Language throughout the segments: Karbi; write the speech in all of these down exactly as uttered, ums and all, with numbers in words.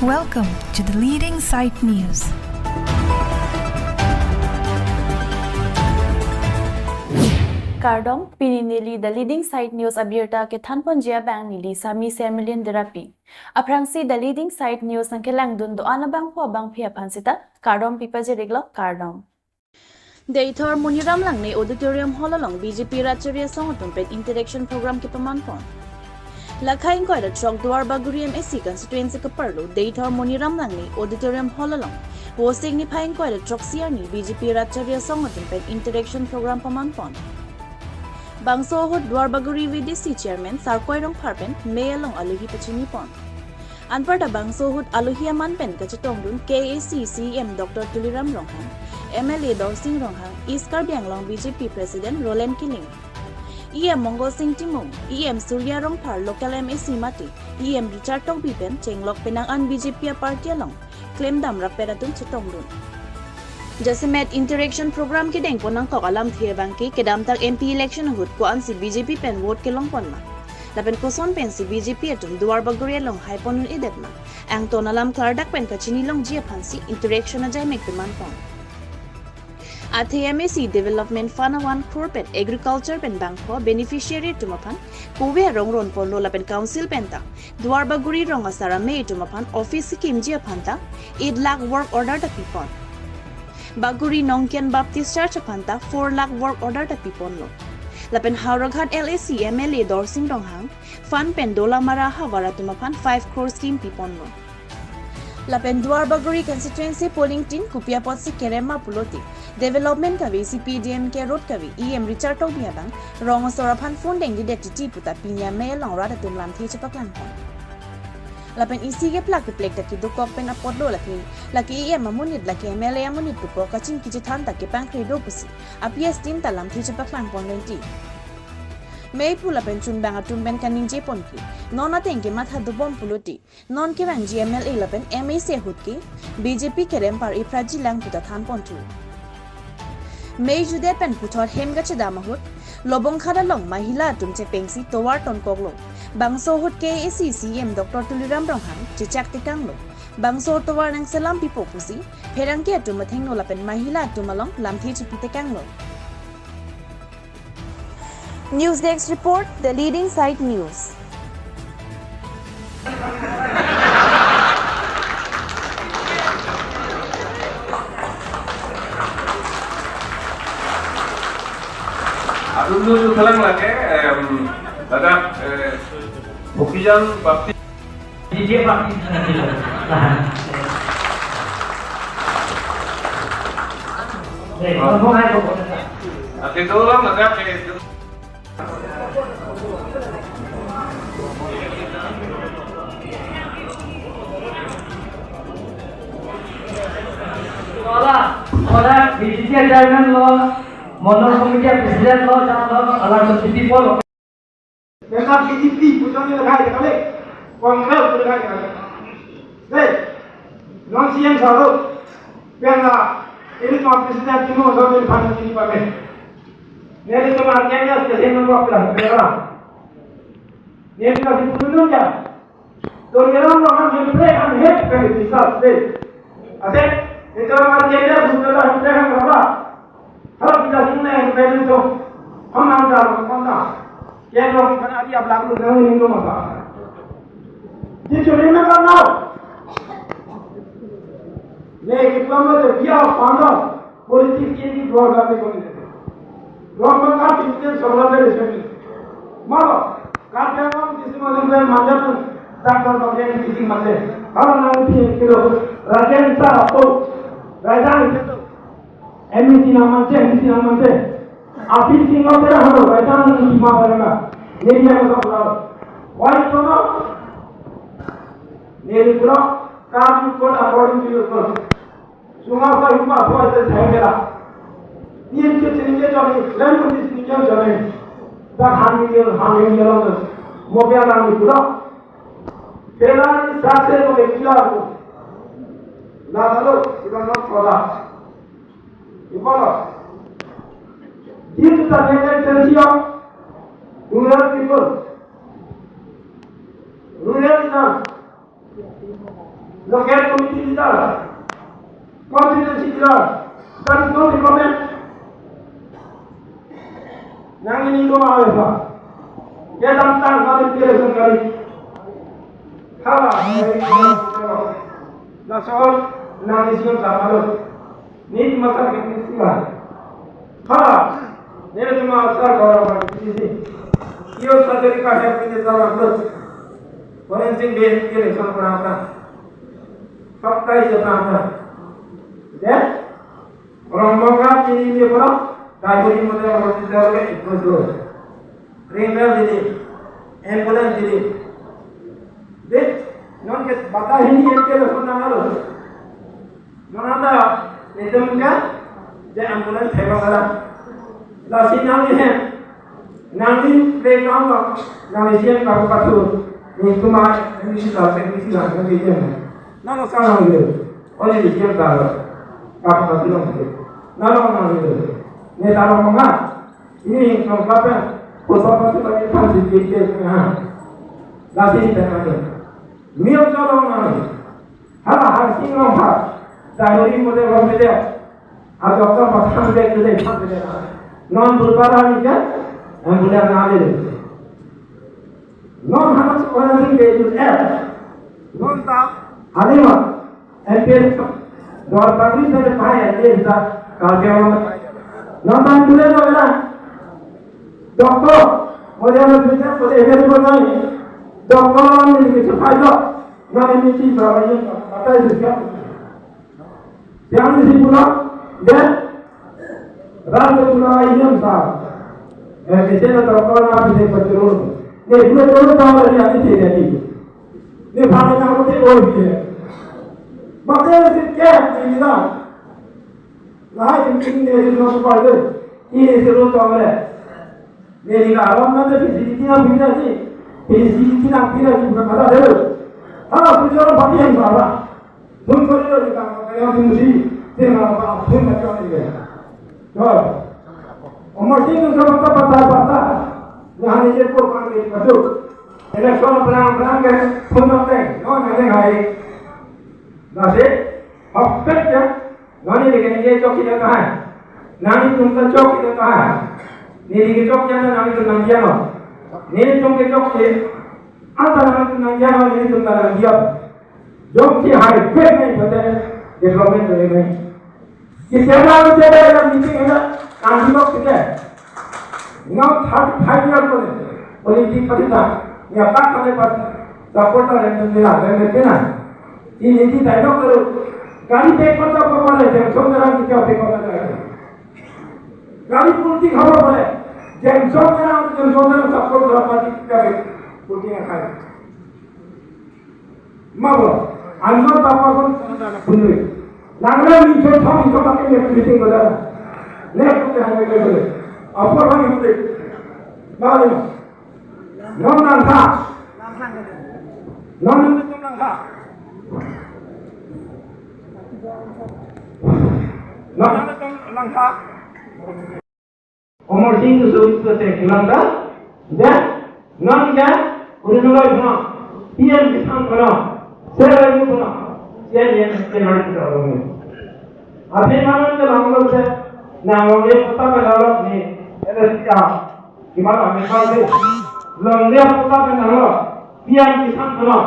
Welcome to the Leading Site News. Kardom, pini neli The Leading Site News abirta kethanponji abang neli Sami Sermilin Derapi. Aphrangsi The Leading Site News nangkelangdun do-an abangphu abangphi aphan sita kardom pipajir-iklo, kardom. Deithor Moniram Langneh Auditorium Hall along B J P rat chari asong atum pen interaction program kepamanpon. Lakha ingkoi ra throk Duarbagori M A C constituency keparlo Deithor Moniram Langneh Auditorium Hall along Vosik niphai ingkoi ra throksi arni B J P rat chari asong atum pen interaction program pamanpon. Bangso ahut Duarbagori V D C Chairman Sarkoi Rongphar pen mei along alohi pachinipon. Anparta bangso ahut alohi aman pen kachetongdun K A A C C E M Doctor Tuliram Ronghang, M L A Dorsing Ronghang, East Karbi Anglong B J P President Roland Killing, E M Mongol Sing Timung, E M Surya Rongphar, local M A C mate E M Richard Tokbi pen chenglok penang an B J P aparty along klemdam rapet atum chetongdun. Jasemet interaction program kedengpon nangkok alamthe abangke kedamtang M P election ahut ko-ansi B J P pen vote kelongpon ma, lapen koson pensi B J P atum Duarbagori along haipon un-edet ma, angton alam klardak pen kachinilongji aphansi interaction ajaimek pemanpon. Athe M A C Development Fund one crore pen agriculture pen bangpho beneficiary atum aphan kove arong ronponlo lapen council pen ta Duarbagori rong asar amei atum aphan office kekimji aphan ta eight lakh work order ta pipon. Bagori Nongkian Baptist Church aphan ta four lakh work order ta piponlo. Lapen Howraghat L A C M L A Dorsing Ronghang fund pen Dolamara havar atum aphan five crore scheme piponlo. Lapen Duarbagori constituency polling tin kopi apotsi kerem ma pulote development kave, C P D M K road kave, E M Richard Tokbi abang rong asor aphan phone dengdedet titi puta pini amei along rat atum lamthe chepaklangpon. Lapen isi keplak keplek ta kedokok pen apotlo, lake, lake E M amonit, lake M L A amonit dokok kachingki chethan ta kepangkre do pusi a P S team ta lamthe chepaklangpon lenti. Meipu lapen chunbang atum pen kaningjepon ke non ateng kematha dobom pulote non kevangji M L A lapen M A C ahut ke B J P kerem par iphraji lang puta thanponthu. Mei judet pen puthot hem kachedam ahut Lobongkhat along mahila atum chepengsi tovar tonkoklo. Bangso ahut K A A C C E M Doctor Tuliram Ronghang chechak tekanglo. Bangso tovar nangselam pipo pusi pherangke atum athengno lapen mahila atum along lamthe chepi tekanglo. News Desk Report, The Leading Site News. Atum tu tu salang lagi, em, dadak, eh, Bukijang Baptis. Di dia Baptis lagi lah. Baik, ngomong aja, ngomong aja. Nanti tu orang dadak, eh, Hola, hola, B C C chairman lo, Mandal committee president lo, jam lo, alam committee po lo. Memang B J P pujon ni lagay kami, Congress lagay kami. Deh, non C M sahab, pena, ini cuma president cuma sahab ini panas ini pakai. Neli cuma kenya sekian nomor pula, pera. Neli kasih tunjuk ya. Tuliram Ronghang hemphrek hanghet pen bisas de. Ase, ito ma tiada bukan hemphrek hang apa? Kalau kita sini hemphrek itu, hang hang dah, hang dah. Kaya lo kita adi ablak lu nang ini masa. Did you remember now? Ne, kita mah dia founder. Politics ke bhi Duarbagori ko nahi. Duarbagori ka politics samajh nahi samajh. Maro, Karbi Anglong district major pen major pen Doctor Babuyan district major. Haro nang pi kilo Rajen sir apo. Rajen itu. M E C nang manje, M E C nang manje. Api sing lo tera haro Rajen nang lima barang. Neli yang sab la. Why to no? Neli pura Karbi code according to your code. Sunga sa hima thoi se sai mera. Ni ke chini ke jani, len ko ni chini ke jani. Da han ni ke, han ni ke lo. Mo ke na ni pura. Pela ni sa se mo ke kila ko. Na na lo, sila no koda. Ipala. Due to the tendency of rural people, rural enough. Local committee leader, constituency leader, that is not the problem. Nang ini dua apa? Ya tentang kali election kali. Hala, that's all. Nang isi yang sama lo. Nelitum asar ke sila. Hala, nelitum asar ke orang ke sila. Iyo saja di kasih punya salah terus. Orang sing ben kiri sama apa? Fakta itu apa? Ya? Orang mongga ini dia pula. Dari model orang tidak ada itu tu. Ringan jadi, ambulance jadi. Dek, non ke bata hini yang ke lo sana lo. Non ada, itu kan, dia ambulance hebat lah. Lasi nang ni hem, nang ni play nang lo, nang ni siang kapu kapu. Ni cuma ini sih lah, ini sih lah, ini sih lah. Nang lo sana lo, oh ni siang kapu kapu nang lo. Nang lo nang lo, ni tahu apa? Ini nongkap ya, kosong pasti bagi kan si kiri kiri ha. Lasi tengah tu. Mio colong nang. Hala Harsing Rongphar. Dahuri mode bang mede. Ada orang pasang dek tu dek pasang dek. Non berbarang ni kan? Yang boleh nang ada. Non hana sekolah ni dia tu eh. Non tak. Ada mah. M P L dua puluh tahun saya pahaya dia bisa kerja orang. Nonton dulu tu lah. Doktor, model tu dia boleh dia boleh. Doktor orang ni bisa pahaya. Yang ini sih berapa ni? Kata itu siapa? Yang ini sih pulang, dia Ram tu pulang ini yang sah. Eh, kita nak doktor nak bisa betul. Ni boleh turun tahu dia ni tidak ni. Ni pakai nak betul oh dia. Maka dia fikir ini lah. Lah ini ni dia nak pakai. Ini seru tahu dia. Neli ke alam na facility na bina si, facility na bina si bukan kata deh. Hala puji orang pati yang salah. Pun kali lo kita kaya pun si, dia nggak apa pun macam ni deh. Tuh. Umur sih tu sama kata patah patah. Yang ini je kok kan ni betul. Election perang perang kan pun tak teng. No nang hai. Nasi, hafet ya. Nani deke neke chok kita kahai. Nelitum ta chok kita kahai. Neli ke chok kita nelitum nangdiya lo. Nelitum ke chok ke. Anta nelitum nangdiya lo, nelitum ta nangdiya. Jongsi hai pet nahi pate development nahi nahi. Kita nang kita dalam meeting ada, kami lok kita. Now thirty-five years ko politics party ta, ya tak kami party support ta rem dun dila, rem dun dila. Ini di dialogue karo, gari bek kota ko pare, Jameson Terang kita bek kota ko. Gari politik haba pare, Jameson Terang, Jameson Terang support karo party kita bek politik akai. Mabo, I'm not that person. Punui. Nangla minchon thom minchon pakai dia meeting ko dah. Next ko hang ko. Apa lagi meeting? Mari. Non nangkha. Non nangkha. Non nangkha. Omor Sing tu suri tu te kulang da, da, non ja, uri noloi puno, P M Kisan puno, serai puno, P M Kisan puno. Aphi manon ke long lo se, nang long ye puta ke lo ni, L S P R, kimar ame kau se, long ye puta ke nang lo, P M Kisan puno,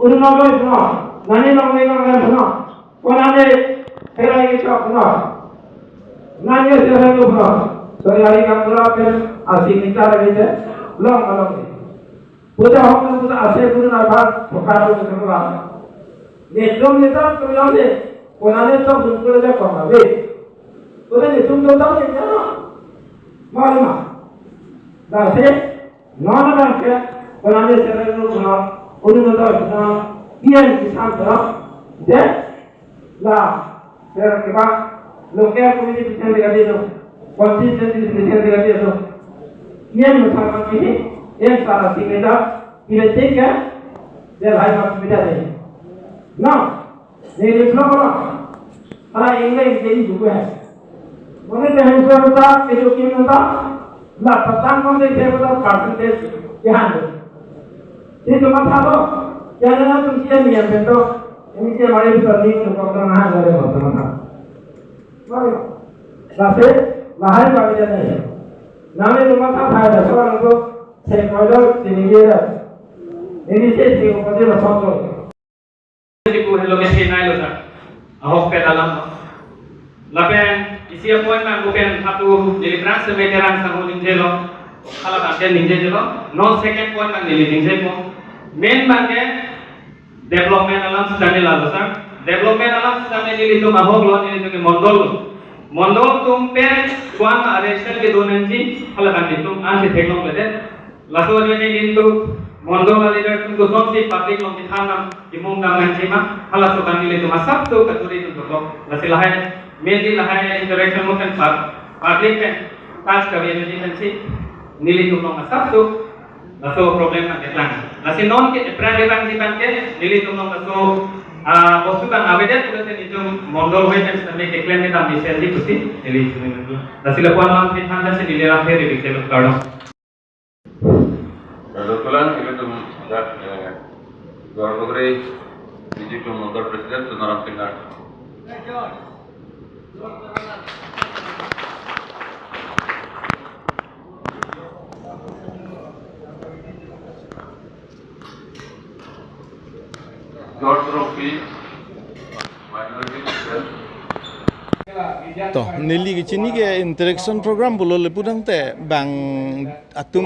uri noloi puno, nani long ye long ye puno. Konane serai kechok no. Nangke serai lo no. Sorry, hari kamu lapen asing ni cara kita. Long along ni. Puja hok ni puja ase guru na bhag, bhokar lo ni semua. Netum netum tu long ni. Konane tok dun kule ja kong na be. Konane netum tu tau ni ja. Mari ma. Dah se. Non abang ke, konane serai lo no, unu no to no, P M Kisan to, de, la, serai ke ba, local committee president de kali to, constituency president de kali to, P M Kisan kami, P M Sara Singh Mehta, ini tiga, de lahai ma kita de. No, Neli block lo. Hala ingle ingle buku hai. Mane ke hai suara ta, ke jo kim ta. La patang mane ke kota percentage ke han. Itu mata lo. Kya na tum kya ni yang bento. Ini dia mari bisa ni ke kota nah dari mana. Mari. Lasi, lahai bagi dia ni. Nami rumah tak hai dah seorang tu, saya kau dah sini dia dah. Ini sih si upadi lah satu. Di ku hello ke sini lo sa. Ahok pe dalam. Lapen isi a-point nang bukan satu, jadi berang sebagai terang sangho ningjelo. Kalau tak dia ningjelo. Non second point nang jadi ningjepo. Main bangke development alam sitame lalo sa. Development alam sitame nelitum ahok lo, nelitum ke mondol lo. Mondol atum pen kuan arrangement kedo nangji, hala kan itum ansi theklongledet. Laso ajoine nelitum mondol a-leader atum kosonsi public along kethan dam, kemung dam nangji ma, halaso kan nelitum asapso katuri atum dokok. Lasi lahai, mainly lahai interaction mo pen pub-, public pen touch kave nangji pensi nelitum along asapso laso problem nangkeklang. Lasi non ke aphrang ke bang si bang ke, nelitum along laso, ah, bostu bang avedet pulote nelitum mondol hoi pen sitame keklem kedam mesen di pusi nelitum. Lasi lapuan lam kethan si neli ram phe ri kardom. Kebetulan ilitum dak, eh, Duar Bagori, B J P Mondol President Sonaram Singnar. George Rongpi, minority leader. To, neli kechini ke interaction program pulo le pudang te bang atum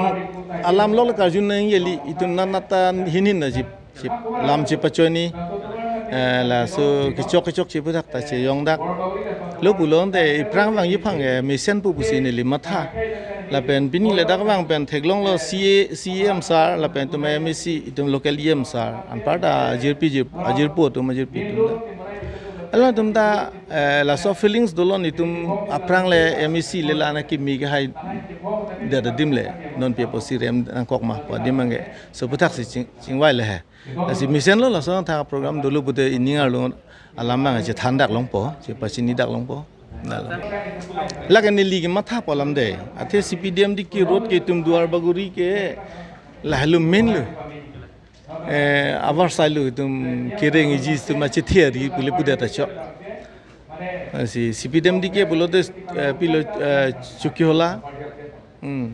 alam lo le karjun nang yeli itum nanata hinhin na jip. Chip, lam chipachoni, eh, laso kechok kechok chipudak ta cheyongdak. Lo pulote aphrang vang iphang, eh, mesen pu pusi neli matha. Lapen pini le dak vang pen theklonglo C A, C E M sir, lapen itum M A C, itum local E M sir. Anparta ajirpi jir, ajirpo atum ajirpi atum ta. Alangtum ta, eh, laso feelings dolo nelitum aphrang le M A C le la na kimi kehai dada adim le. Non pi apotsi rem nangkok ma, pu adim abangke. So puthak si ching, chingvai le he. Lasi mesen lo laso thang program dolo pute ining arlo alam abang chethandak longpo, chepachinidak longpo. Nalo. Lake neli kemathapo alam de. Athe C P D M D K road ke itum Duar Bagori ke lahelo main lo. Eh, abar sai lo itum kereng iji itum achi thiari pule pudet ta chok. Lasi C P D M D K pulote, eh, pilo, eh, Chokihola. Hmm.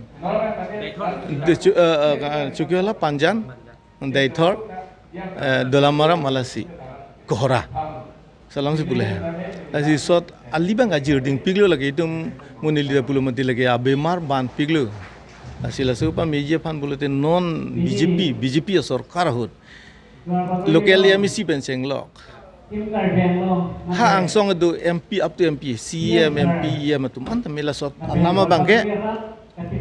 De Chu-, eh, eh, Chokihola Panjan. Deithor, eh, Dolamara Malasi, Kohora. Salam si pule he. Lasi sot ali abang ajir dingpiklo lake itum mo neli ta pulo mati lake abemar banpiklo. Lasi laso pameji aphan pulote non B J P, B J P asorkar ahut. Local M A C pen chenglok. Ha angsong do M P up to M P, C E M, M P, E M atum anta me laso alam abangke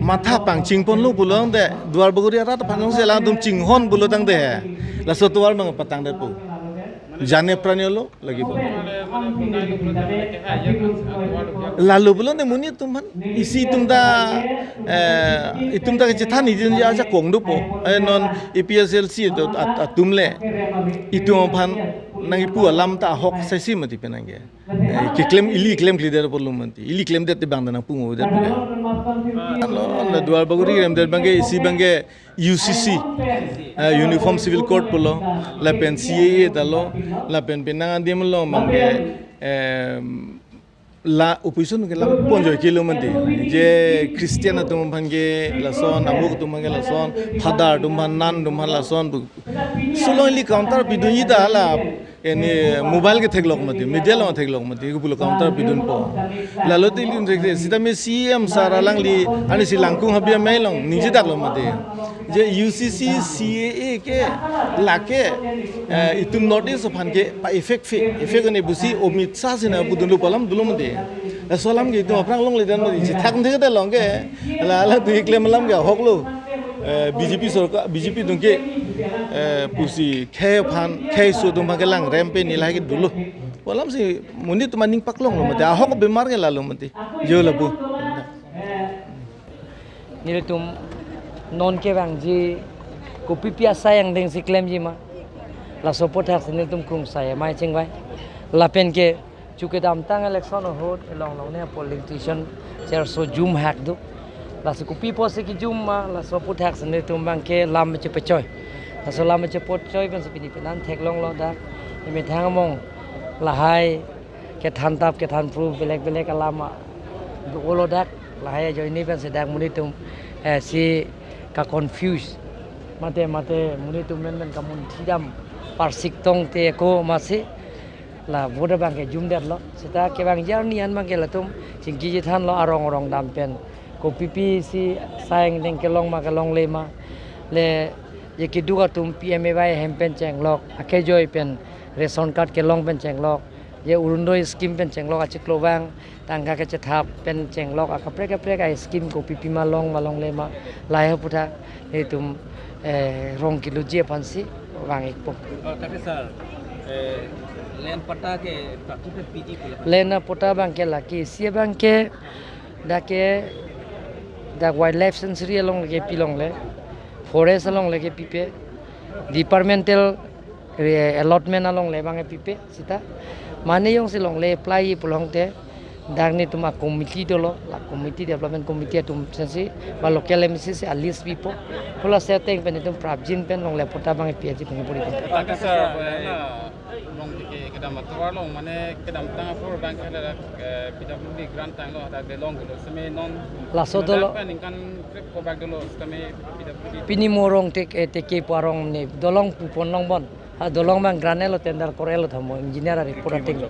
matha pangchingponlo pulote Duar Bagori arat aphan jongsi alangtum chinghon pulo tangte he. Laso tovar abang patangdetpo. Jane prane lo lagi po. Lalo pulote monit atum aphan isi itum ta, eh, itum ta kechethan isi ajakong dopo. Eh, non A P H L C do at-, atum le itum aphan nangkipu alam ta ahok saisi mati penang ke. Eh, keklem ili klemkledet apotlo mati. Ili klemdet te abang ta nangpu ngodet ke. Alo, na Duar Bagori remdet abangke isi abangke U C C, eh, Uniform Civil Code pulo, lapen C A A ta lo, lapen penang adim lo abangke, em, la opposition ke la ponjoi kilo mati. Je Christian atum aphan ke lason, amuk atum aphan ke lason, Father atum aphan, nun atum aphan lason pu. Sulong ili counter pidunji ta la, ini mobile ke theklok mati, media along theklok mati, ke pulo counter pidunpo. Lalo te ili thek sitame C E M sir alangli, ani si Langkung Habia Mei along ningjedak lo mati. Je U C C, C A A ke, lake, eh, itum North East aphan ke pa-effect phi, effect ne pusi Amit Shah si nangpudunlo pu alam dolo mati. Laso alam ke itum aphrang longledet mati, chethak thekte long ke, la, la tu keklem alam ke ahok lo. Eh, B J P sorkar, B J P atum ke, eh, pusi khei aphan, kheiso atum aphan kelang rem pe nilai ke dolo. Pu alam si monit atum aning paklonglo mati, ahok abemar ke lalo mati. Jo lapu. Nelitum non kevangji kopipi asai angdeng si klemji ma. Laso aputhak si nelitum krungsai amei chingvai. Lapen ke chu kedamtang election ahut along along ne polling station cherso jum hak do. Laso kopi apotsi kejum ma, laso aputhak si nelitum abangke lam chepachoi. Laso lam chepachoi pensi pini penan theklonglo dak. Methang among lahai kethan tap kethan pru belek belek alam a, do-olo dak lahai ajoine pensi dak monit atum, eh, si ka-confuse. Mate mate monit atum men men kamunthi dam parsik tongte ako masi la vote abang ke jumdetlo. Seta kevangji arni an abang ke latum chingki chethanlo, arong arong dam pen. Kopipi si sang deng kelong ma kelongle ma. Le je keduk atum P M A Y hem pen chenglok, akejoi pen ration card kelong pen chenglok, je Orunodoi scheme pen chenglok, achiklo abang tangka kechethap pen chenglok, akaprek kaprek a-scheme kopipi ma long ma longle ma, lahai aputhak nelitum, eh, rong kiloji aphansi vang-ikpo. Oh, tapi sir, eh, land patta ke prapjin pen piji pulo. Land apatta abang ke lake isi abang ke dak ke dak wildlife sanctuary along le kepi longle, forest along le kepipe, departmental, eh, allotment along le abang kepipe seta. Mane jongsi longle apply pulo tangte, dak nelitum a-committee dolo, la committee, development committee atum sensi ba local M C si a-list pipo. Hala seteng pen nelitum prapjin pen longle patta abang kepi aji pen puri. Tapi sir, eh, long ke kedam atovar along mane kedamtang apor abang ke ada, eh, P W D grant tanglo, ada delong dolo, seme non laso dolo. Dak pen ningkan krep ko bak dolo, seme P W D. Pini mo rong tek, eh, teke pu arong ne dolong pupon longbom. Ha, dolong abang grant elo, tender kor-elo tha mo, engineer a-report ating.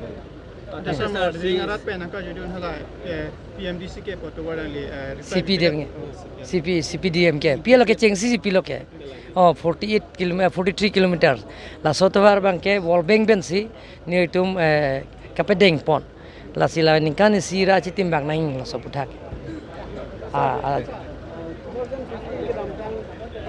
Ante sir, mo Ding arat pen nangkarjudun hala, eh, P M D C K pu atovar alangli, eh, C P D M ke. Oh, C P D M. C P, C P D M ke. Pi alo kechengsi si pilo ke. Oh, forty-eight kilometer, forty-three kilometers. Laso atovar abang ke World Bank pensi nelitum, eh, kapedengpon. Lasi la ningkan isi ra chitimbang nang laso aputhak. Ah, ah. Two thousand fifteen kedamtang,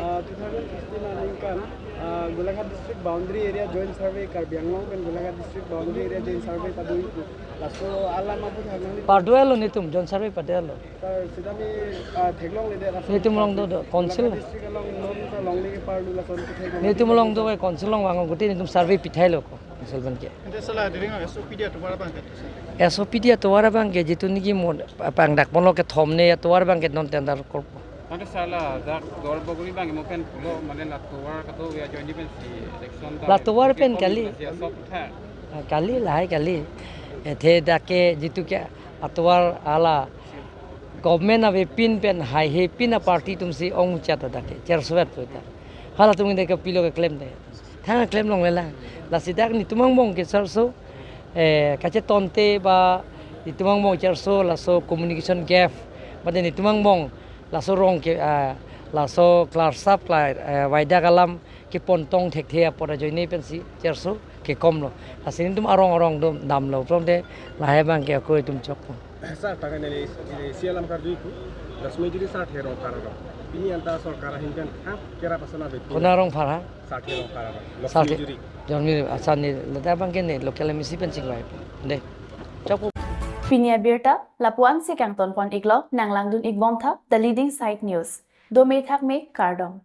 ah, two thousand fifteen aningkan, ah, Golaghat district boundary area joint survey, Karbi Anglong pen Golaghat district boundary area joint survey ta do-ikpo. Laso alam aputhak nangli pardoelo, nelitum joint survey pardoelo. Sir, seta neli, ah, theklongledet laso. Nelitum along do, do, council. Golaghat district along non ta longle ke pardo lason ke theklong. Nelitum along do ke council along vang, gute nelitum survey pithailo ko, council pen ke. Ante sir la dering S O P D atovar abang ke, sir. S O P D atovar abang ke jitu niki mo pangdakponlo kethom ne atovar abang ke non tender korpo. Ante sir la dak Duarbagori abang ke mo pen pulo, mane la tovar kado ya join pensi election ta. La tovar pen kali. Pensi asop tha. Ah, kali lahai kali. Ethe dak ke jitu ke atovar hala government avepin pen haihepin a-party atumsi ongchat dak ke cherso vet puta. Halatum ke pilo keklem de. Thang klem longle lang. Lasi dak nelitum angbong ke cherso, eh, kachetonte ba nelitum angbong cherso laso communication gap. Mate nelitum angbong laso rong ke, ah, laso klarsap kla, eh, waidak alam kepontong thekthe apot ajoine pensi cherso kekomlo. Lasi nelitum arong arong do damlo. From de lahai abang ke ako itum chokpo. Sir, tangka neli, neli isi alam karju-ikpo. Dasmejiri sarthe rong kararong. Pini anta sorkar ahin pen ha kera pasana be. Kona rong phar ha? Sarthe rong kararong. Sarthe. Dasmejiri. Jonmi asan ne, ladak abang ke ne local M C pen chingvai. De. Chokpo. Pini abirta lapu-ansi kangtonpon-iklo, nanglangdun-ikbomtha The Leading Side News. Dome thakme, kardom.